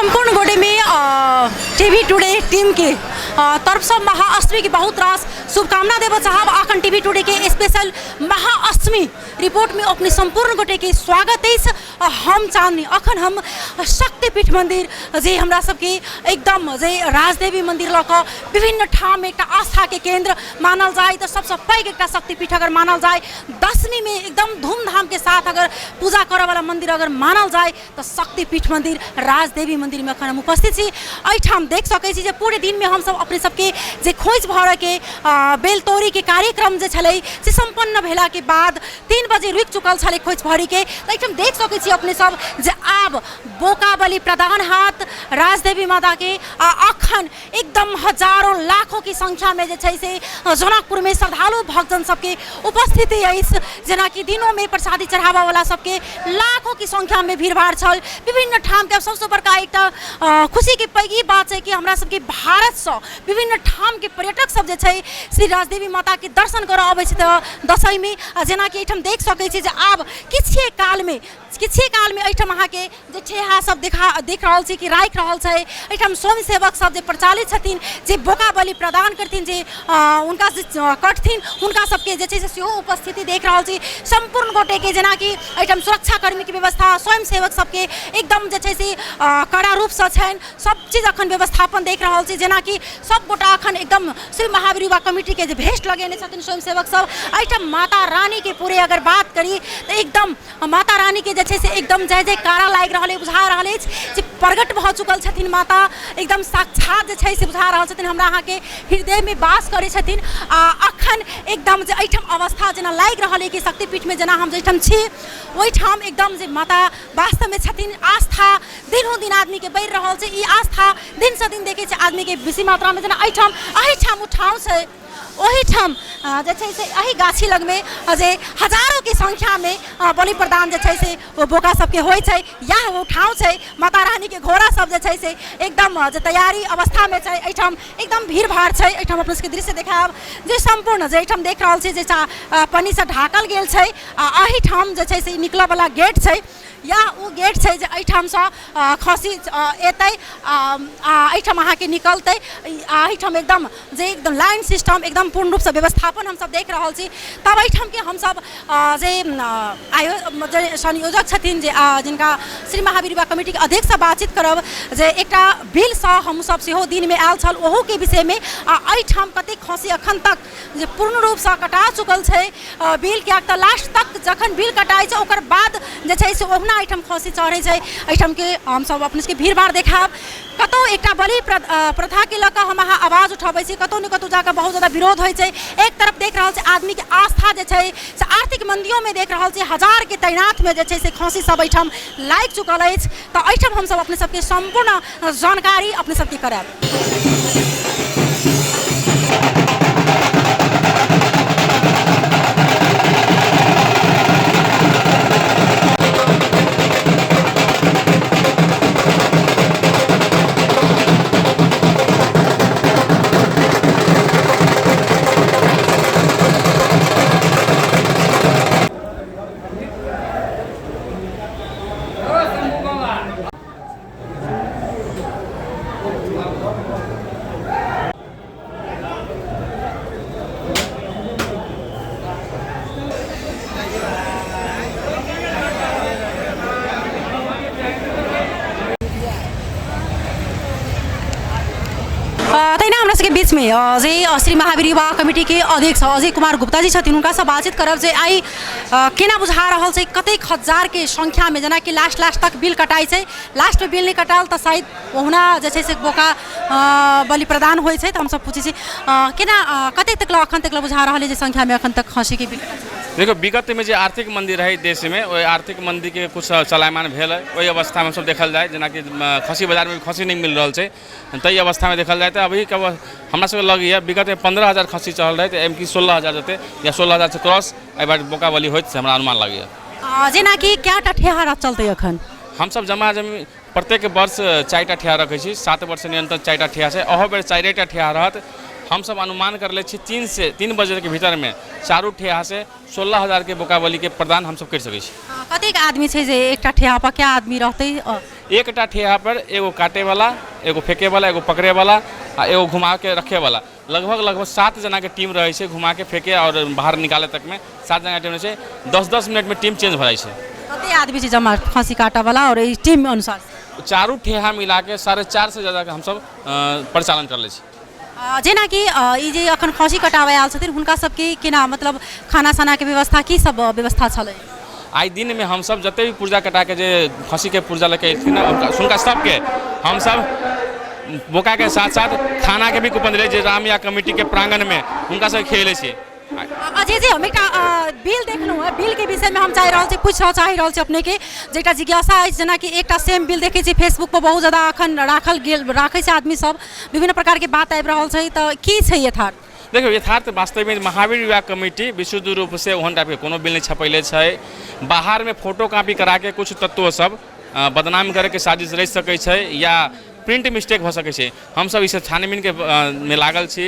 सम्पूर्ण गोटेमे TV today टीमके तरफसँ महाअष्टमीके बहुत रास शुभकामना देबऽ चाहब। अखन टीवी टुडेके स्पेशल महाअष्टमी रिपोर्टमे अपने सम्पूर्ण गोटेके स्वागत अछि। हम चाँदनी, अखन हम शक्तिपीठ मन्दिर जे हमरा सबके एकदम जे राजदेवी मन्दिर लऽ कऽ विभिन्न ठाम एकटा आस्थाके केन्द्र मानल जाय तऽ सबसँ पैघ एकटा शक्तिपीठ अगर मानल जाय, दशमीमे एकदम धूमधामके साथ अगर पूजा करऽवला मन्दिर अगर मानल जाय तऽ शक्तिपीठ मन्दिर राजदेवी मन्दिरमे अखन हम उपस्थित छी। एहिठाम देख सकै छी जे पूरे दिनमे हमसब अपने सबके जे खोइछ भरऽके बेलतोड़ीके कार्यक्रम जे छलै से सम्पन्न भेलाके बाद 3 बजे रुकि चुकल छलै खोइछ भरीके। तऽ एहिठाम देख सकै छी अपने सब जे आब बोका बलि प्रदान हाथ राजदेवी माताके आ अखन एकदम हजारों लाखोंके संख्यामे जे छै से जनकपुरमे श्रद्धालु भक्तजन सबके उपस्थिति अछि। जेनाकि दिनोमे प्रसादी चढ़ाबऽवला सबके लाखोंके संख्यामे भीड़भाड़ छल विभिन्न ठामके। सबसँ बड़का एकटा खुशीके पैघ ई बात छै कि हमरा सबके भारतसँ विभिन्न ठामके पर्यटक सब जे छै श्री राजदेवी माताके दर्शन करऽ अबै छै तऽ दशैंमे। आ जेनाकि एहिठाम देख सकै छी जे आब किछुए कालमे एहिठाम अहाँके जे ठेहा सब देख रहल छी कि राखि रहल छै। एहिठाम स्वयं सेवक सब जे प्रचालित छथिन, जे बोका बलि प्रदान करथिन, जे हुनका से कटथिन, हुनका सबके जे छै से सेहो उपस्थिति देख रहल छी सम्पूर्ण गोटेके। जेनाकि एहिठाम सुरक्षाकर्मीके व्यवस्था स्वयं सेवक सबके एकदम जे छै से कड़ा रूपसँ छनि। सब चीज अखन व्यवस्थापन देख रहल छी। जेनाकि सब गोटा अखन एकदम श्री महावीर युवा कमिटीके जे भेष लगेने छथिन स्वयं सेवक सब। एहिठाम माता रानीके पूरे अगर बात करी तऽ एकदम माता रानीके जे छै से एकदम जय जयकारा लागि रहल अछि। बुझा रहल अछि जे प्रकट भऽ चुकल छथिन माता, एकदम साक्षात जे छै से बुझा रहल छथिन हमरा अहाँके हृदयमे वास करै छथिन। आ अखन एकदम जे एहिठाम अवस्था जेना लागि रहल अछि कि शक्तिपीठमे जेना हम जाहिठाम छी ओहिठाम एकदम जे माता वास्तवमे छथिन। आस्था दिनों दिन आदमीके बढ़ि रहल छै। ई आस्था दिनसँ दिन देखै छै आदमीके बेसी मात्रामे। जेना एहिठाम ओ ठाउँ छै, ओहिठाम जे छै से एहि गाछी लगमे जे हजारोके संख्यामे बलि प्रदान जे छै से ओ बोका सबके होइ छै। इएह ओ ठाउँ छै। माता रानीके घोड़ा सब जे छै से एकदम जे तैयारी अवस्थामे छै। एहिठाम एकदम भीड़ भाड़ छै। एहिठाम अपना सबके दृश्य देखायब जे सम्पूर्ण जे एहिठाम देख रहल छी जे पन्नीसँ ढाकल गेल छै आ एहिठाम जे छै से निकलऽवला गेट छै। या ओ गेट छै जे एहिठामसँ खस्सी एतै आ एहिठाम अहाँके निकलतै। आ एहिठाम एकदम जे एकदम लाइन सिस्टम एकदम पूर्ण रूपसँ व्यवस्थापन हमसब देख रहल छी। तब एहिठामके हमसब जे आयो जे संयोजक छथिन जे जिनका श्री महावीर युवा कमिटीके अध्यक्षसँ बातचीत करब जे एकटा बिलसँ हमसब सेहो दिनमे आयल छल ओहूके विषयमे आ एहिठाम कतेक खस्सी अखन तक जे पूर्ण रूपसँ कटा चुकल छै बिल, किएक तऽ लास्ट तक जखन बिल कटाइ छै ओकर बाद जे छै से ओहुना एहिठाम खस्सी चढ़ै छै। एहिठामके हमसब अपने सबके भीड़ भाड़ देखायब। कतहु एकटा बलि प्रथाके लऽ कऽ हम अहाँ आवाज उठबै छी, कतहु ने कतहु जाकऽ बहुत जादा विरोध होइ छै। एक तरफ देख रहल छै आदमीके आस्था जे छै से आर्थिक मन्दियोमे देख रहल छी हजारके तैनातमे जे छै से खस्सी सब एहिठाम लागि चुकल अछि। तऽ एहिठाम हमसब अपने सबके सम्पूर्ण जानकारी अपने सबके करायब। तहिना हमरा सबके बीचमे जे श्री महावीर युवा कमिटीके अध्यक्ष अजय कुमार गुप्ता जी छथिन, हुनकासँ बातचीत करब जे आइ केना बुझा रहल छै कतेक हजारके संख्यामे जेनाकि लास्ट लास्ट तक बिल कटाइ छै, लास्टमे बिल नहि कटायल तऽ शायद ओहुना जे छै से बोका बलि प्रदान होइ छै। तऽ हमसब पूछै छी केना कतेक तक अखन तक बुझा रहल अइ जे संख्यामे अखन तक खस्सीके बिल कटाइ छै? देखियौ, विगतमे जे आर्थिक मन्दी रहै देशमे, ओहि आर्थिक मन्दीके किछु चलायमान भेल। ओहि अवस्थामे हमसब देखल जाइ जेनाकि खस्सी बाजारमे खस्सी नहि मिल रहल छै, ताहि अवस्थामे देखल जाय तऽ अभीके हमरा सबके लगैए विगतमे 15,000 खस्सी चढ़ल रहै, तऽ एहिमे कि 16,000 जेतै या 16,000 क्रॉस एहि बार बोका बलि होइत से हमरा अनुमान लगैए। जेनाकि कएटा ठेहा चलतै अखन? हमसब जमा जमी प्रत्येक वर्ष 4टा ठेहा रखै छी, 7 वर्ष निरन्तर 4टा ठेहा छै, अहू बेर 4टा ठेहा रहत। हमसब अनुमान करले छी 3 बजेके भीतरमे चारू ठेहासँ 16,000के बोका बलिके प्रदान हमसब करि सकै छी। कतेक आदमी छै जे एकटा ठेहा पर कए आदमी रहतै? एकटा ठेहा पर एगो काटैवला, एगो फेकैवला, एगो पकड़ैवला आ एगो घुमाके रखैवला, लगभग लगभग 7 जनाके टीम रहै छै घुमाके फेके आओर बाहर निकालै तकमे 7 जनाके टीम रहै छै। 10-10 मिनटमे टीम चेंज भऽ जाइ छै। कते आदमी छै जमा खस्सी काटऽवला आओर ई टीम अनुसार? चारू ठेहा मिलाके 450 से ज्यादाके हमसब परिचालन कर लै छी। जेनाकि ई जे अखन खस्सी कटाबय आयल छथिन हुनका सबके केना मतलब खाना सानाके व्यवस्था की सब व्यवस्था छलै? आइ दिनमे हमसब जते भी पुर्जा कटाके जे खस्सीके पुर्जा लऽ के एलखिन हँ हुनका सबके हमसब बोकाके साथ साथ खानाके भी कूपन देले जे राम या कमिटीके प्रांगणमे हुनका सबके खियेले छी। अजय जी, हम एकटा बिल देखलहुँ हँ, बिलके विषयमे हम चाहि रहल छी पूछऽ चाहि रहल छी अपनेके जे एकटा जिज्ञासा अछि। जेनाकि एकटा सेम बिल देखै छी फेसबुक पर बहुत ज्यादा अखन राखल गेल, राखै छै आदमी सब, विभिन्न प्रकारके बात आबि रहल छै, तऽ की छै यथार्थ? देखियौ, यथार्थ वास्तवमे महावीर विवाह कमिटी विशुद्ध रूपसँ ओहन टाइपके कोनो बिल नहि छपैले छै। बाहरमे फोटो कॉपी कराके किछु तत्व सब बदनाम करैके साजिश रचि सकै छै या प्रिंट मिस्टेक भऽ सकै छै। हमसब ई सब छानबीनके मे लागल छी,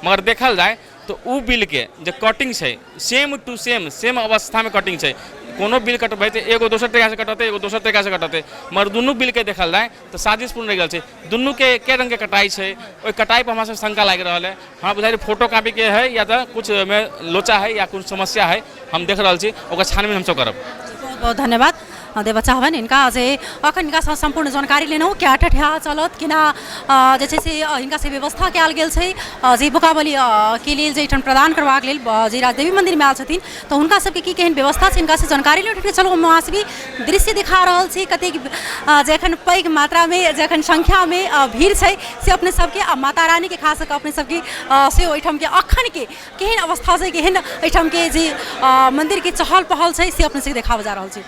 मगर देखल जाय तऽ ओ बिलके जे कटिंग छै सेम टू सेम सेम अवस्थामे कटिंग छै। कोनो बिल कटबै तऽ एगो दोसर तरीकासँ कटतै, एगो दोसर तरीकासँ कटतै, मगर दुनू बिलके देखल जाय तऽ साजिशपूर्ण रहि गेल छै। दुनूके एके रङ्गके कटाइ छै, ओहि कटाइपर हमरा सबके शङ्का लागि रहल हइ। हमरा बुझाइ फोटो कॉपीके हइ या तऽ किछु ओहिमे लोचा हइ या किछु समस्या हइ। हम देख रहल छी, ओकर छानबीन हमसब करब। बहुत बहुत धन्यवाद देबऽ चाहबनि हिनका जे अखन हिनकासँ सम्पूर्ण जानकारी लेलहुँ, कए टा ठेहा चलत, केना जे छै से हिनका से व्यवस्था कयल गेल छै जे बोकाबली के लेल जे एहिठाम प्रदान करबाक लेल जे राजदेवी मन्दिरमे आयल छथिन तऽ हुनका सबके की केहन व्यवस्था छै, हिनकासँ जानकारी लेलहुँ। चलू, हम अहाँ सबके दृश्य देखा रहल छी कतेक जे एखन पैघ मात्रामे जे एखन संख्यामे भीड़ छै से अपने सबके आ माता रानीके खास कऽ अपने सबके से ओहिठामके अखनके केहन अवस्था छै, केहन एहिठामके जे मन्दिरके चहल पहल छै से अपने सबके देखाबऽ जा रहल छी।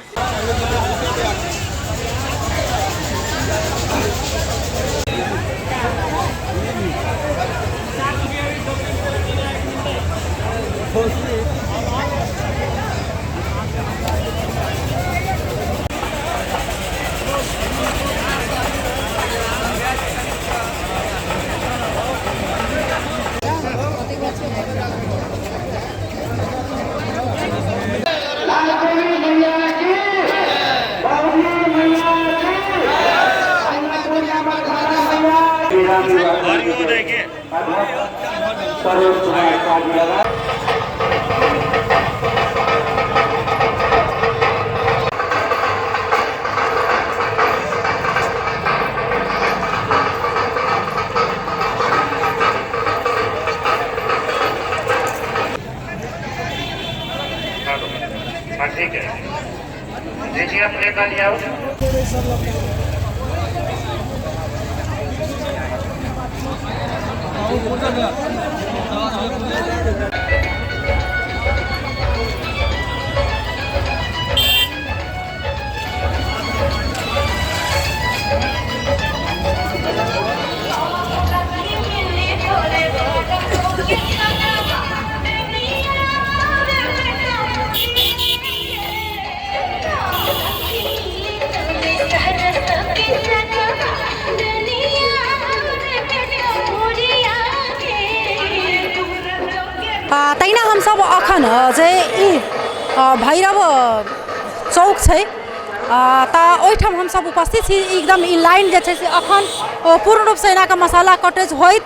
हाँ ठीक है जी जी, आप लेकर ले आओ। तहिना हमसब अखन जे ई भैरव चौक छै तऽ ओहिठाम हमसब उपस्थित छी। एकदम ई लाइन जे छै से अखन पूर्ण रूपसँ एनाकऽ मसाला कटेज होइत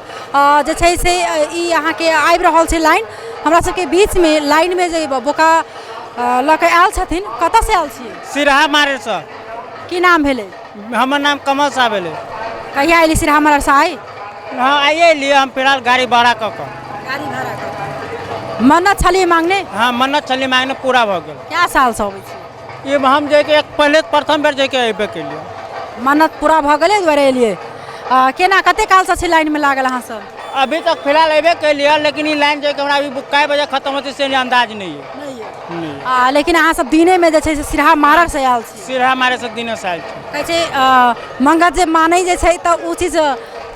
जे छै से ई अहाँके आबि रहल छै लाइन। हमरा सबके बीचमे लाइनमे जे बोका लऽ कऽ आयल छथिन। कतऽसँ आयल छियै? सिरहा मारेसँ। की नाम भेलै? हमर नाम कमल साह भेलै। कहिया एली सिरहा मारसँ आइ? हँ, आइए एलियै हम फिलहाल गाड़ी भाड़ा कऽ कऽ। गाड़ी भाड़ा कऽ कऽ। मन्नत छलियै मांगने? हँ, मन्नत छलियै मांगने, पूरा भऽ गेल। कए सालसँ अबै छी? ई हम जे कि एक पहिले प्रथम बेर जे कि अयबे केलियै। मन्नत पूरा भऽ गेलै दुआरे एलियै। केना कते कालसँ छी लाइनमे लागल अहाँ सब? अभी तक फिलहाल अयबे केलियै, लेकिन ई लाइन जे कि हमरा अभी कए बजे खत्म होतै से अन्दाज नहि यऽ। नहि। लेकिन अहाँ सब दिनेमे जे छै से सिरहा माररसँ आयल छी? सिरहा माररसँ दिनेसँ आयल छी। कहै छै मंगत जे मानै जे छै तऽ ओ चीज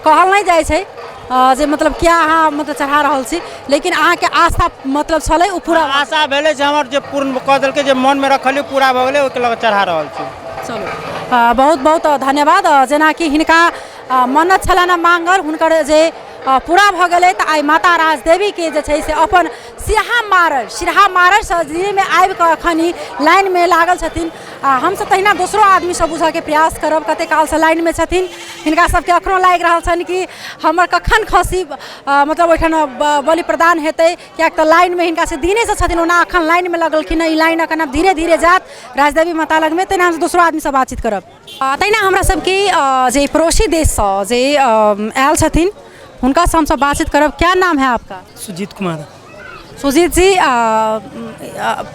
कहल नहि जाइ छै जे मतलब किया अहाँ मतलब चढ़ा रहल छी, लेकिन अहाँके आस्था मतलब छलै ओ पूरा आशा भेलै जे हमर जे पूर्ण कऽ देलकै, जे मनमे रखलियै पूरा भऽ गेलै, ओहिके लऽ कऽ चढ़ा रहल छी। चलू, बहुत बहुत धन्यवाद। जेनाकि हिनका मन्नत छलनि मांगल, हुनकर जे पूरा भऽ गेलै तऽ आइ माता राजदेवीके जे छै से अपन सिरहा मारल, सिरहा मारलसँ दिनेमे आबि कऽ एखन ई लाइनमे लागल छथिन। आ हमसब तहिना दोसरो आदमीसँ बुझऽके प्रयास करब, कते कालसँ लाइनमे छथिन। हिनका सबके एखनो लागि रहल छनि कि हमर कखन खस्सी मतलब ओहिठाम बलि प्रदान हेतै, किएक तऽ लाइनमे हिनका से दिनेसँ छथिन। ओना एखन लाइनमे लगलखिन हँ, ई लाइन एखन आब धीरे धीरे जायत राजदेवी माता लगमे। तहिना हमसब दोसरो आदमीसँ बातचीत करब। तहिना हमरा सबके जे पड़ोसी देशसँ जे आयल छथिन हुनकासँ हमसब बातचीत करब। क्या नाम है आपका? सुजीत कुमार। सुजीत जी,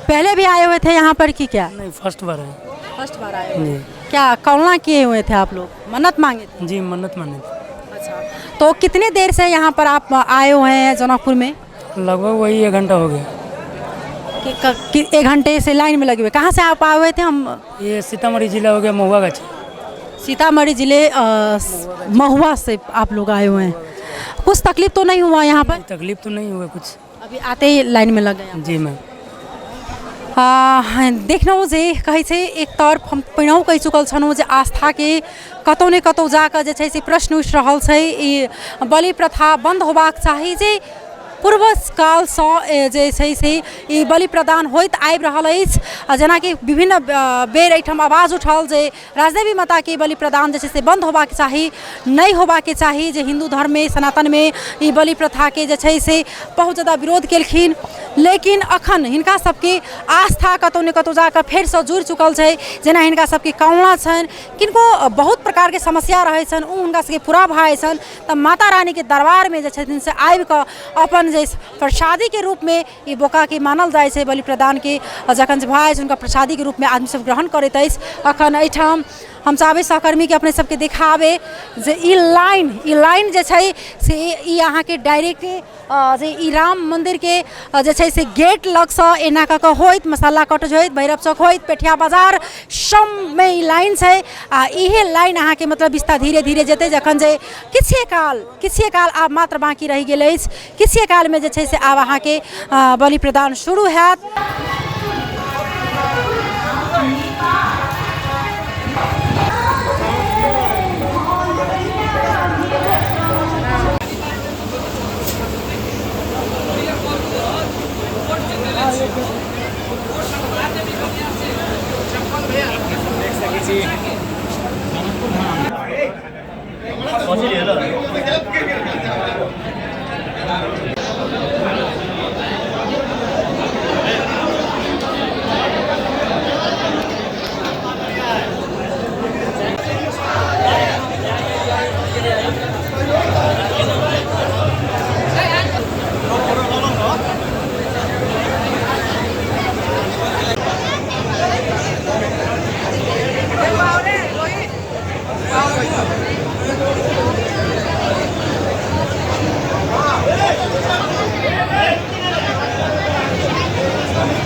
पहले भी आए हुए थे यहाँ पर कि क्या? नहीं, फर्स्ट बार है। फर्स्ट बार आए हुए। क्या कौना किए हुए थे आप लोग? मन्नत मांगे थे? जी, मन्नत मांगे थे। अच्छा, तो कितने देर से यहाँ पर आप आए हुए हैं जनकपुर में? लगभग वही 1 घंटा हो गया। कि 1 घंटे से लाइन में लगे हुए। कहाँ से आप आए हुए थे? हम ये सीतामढ़ी जिला हो गया, महुआ गाछी। सीतामढ़ी जिले महुआ से आप लोग आए हुए हैं। कुछ तकलीफ तो नहीं हुआ यहाँ पर? तकलीफ तो नहीं हुआ कुछ। अभी आते ही लाइन में लग गए? जी मैम। देखलहुँ जे कहै छै, एक तरफ हम पहिनहुँ कहि चुकल छलहुँ जे आस्थाके कतहु ने कतहु जाकऽ जे छै से प्रश्न उठि रहल छै। ई बलि प्रथा बन्द होबाक चाही, जे पूर्वज कालसँ जे छै से ई बलि प्रदान होइत आबि रहल अछि। आ जेनाकि विभिन्न बेर एहिठाम आवाज उठल जे राजदेवी माताके बलि प्रदान जे छै से बन्द होबाक चाही, नहि होबाक चाही, जे हिन्दू धर्ममे सनातनमे ई बलि प्रथाके जे छै से बहुत ज्यादा विरोध केलखिन। लेकिन अखन हिनका सबके आस्था कतहु ने कतहु जाकऽ फेरसँ जुड़ि चुकल छै। जेना हिनका सबके कामना छनि, किनको बहुत प्रकारके समस्या रहै छनि, ओ हुनका सबके पूरा भऽ जाइ छनि, तऽ माता रानीके दरबारमे जे छथिन से आबिकऽ अपन जे प्रसादीके रूपमे ई बोकाके मानल जाइ छै, बलि प्रदानके जखन जे भऽ जाइ छै हुनका प्रसादीके रूपमे आदमी सब ग्रहण करैत अछि। अखन एहिठाम हम चाहबै सहकर्मीके अपने सबके देखाबै जे ई लाइन जे छै से ई अहाँके डायरेक्ट जे ई राम मन्दिरके जे छै से गेट लगसँ एना कऽ कऽ होइत मसाला कॉटेज होइत भैरव चौक होइत पेठिया बाजार सबमे ई लाइन छै। आ इहे लाइन अहाँके मतलब विस्तार धीरे धीरे जेतै, जखन जे किछुए काल आब मात्र बाँकी रहि गेल अछि, किछुए कालमे जे छै से आब अहाँके बलि प्रदान शुरू हैत।